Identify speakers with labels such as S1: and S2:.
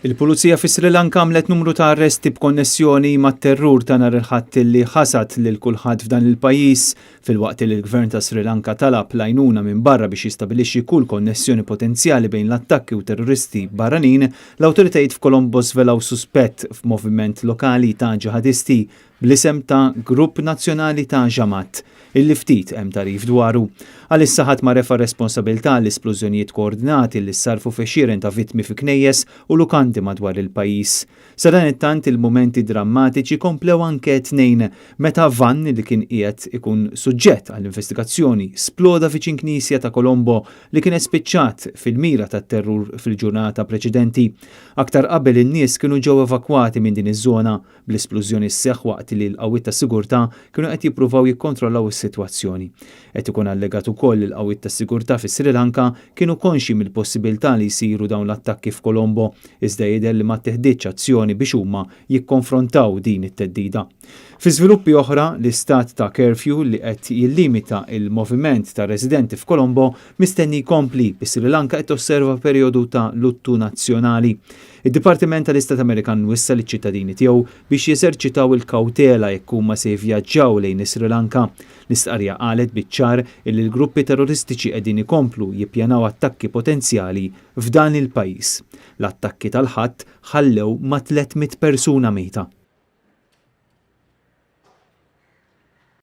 S1: Il-Pulizija fi Sri Lanka għamlet numru ta' arresti b'konnessjoni mat-terrur ta' nhar il-Ħadd li ħasad lil kulħadd f'dan il-pajjiż filwaqt li l-Gvern ta' Sri Lanka talab l-għajnuna minn barra biex jistabilixxi kull konnessjoni potenzjali bejn l-attakki u terroristi barranin, l-awtoritajiet f'Colombo svelaw suspett f'moviment lokali ta' ġihadisti bl-isem ta' Grupp Nazzjonali ta' Jamaat, illi ftit hemm tagħrif dwaru. Għalissa ħadd ma refa' responsabilità għall-isplużjonijiet koordinati li ssarrfu f'għexieren ta' vittmi fi knejjes u lukandi madwar il-pajjiż. Sadanittant il-mumenti drammatiċi komplew anke t-Tnejn meta vann li kien qiegħed ikun suġġett għal investigazzjoni sploda viċin knisja ta' Colombo li kienet spiċċat fil-mira tat-terrur fil-ġurnata preċedenti. Aktar qabel in-nies kienu ġew evakwati minn din iż-żona bl-isplużjoni sseħħ waqt li l-qawwiet tas-sigurtà kienu qed jippruvaw jikkontrollaw is-sitwazzjoni. Qed ikun allegat ukoll li l-qawwiet tas-sigurtà fi Sri Lanka kienu konxji mill-possibilità li jsiru dawn l-attakki f'Colombo, iżda jidher li ma ttiħditx azzjoni biex huma jikkonfrontaw din it-theddida. Fi żviluppi oħra, l-istat ta' curfew li qed jillimita l-moviment tar-residenti f'Colombo mistenni jkompli, bi-Sri Lanka qed tosserva perjodu ta' luttu nazzjonali. Id-Dipartiment tal-Istat Amerikan wissa liċ-ċittadini tiegħu biex jeżerċitaw il-kawtela jekk huma se jivvjaġġaw lejn is-Sri Lanka. L-istqarrija qalet biċ-ċar illi l-gruppi terroristiċi qegħdin ikomplu jippjanaw attakki potenzjali f'dan il-pajjiż. L-attakki tal-Ħadd ħallew ma' 300 persuna mejta.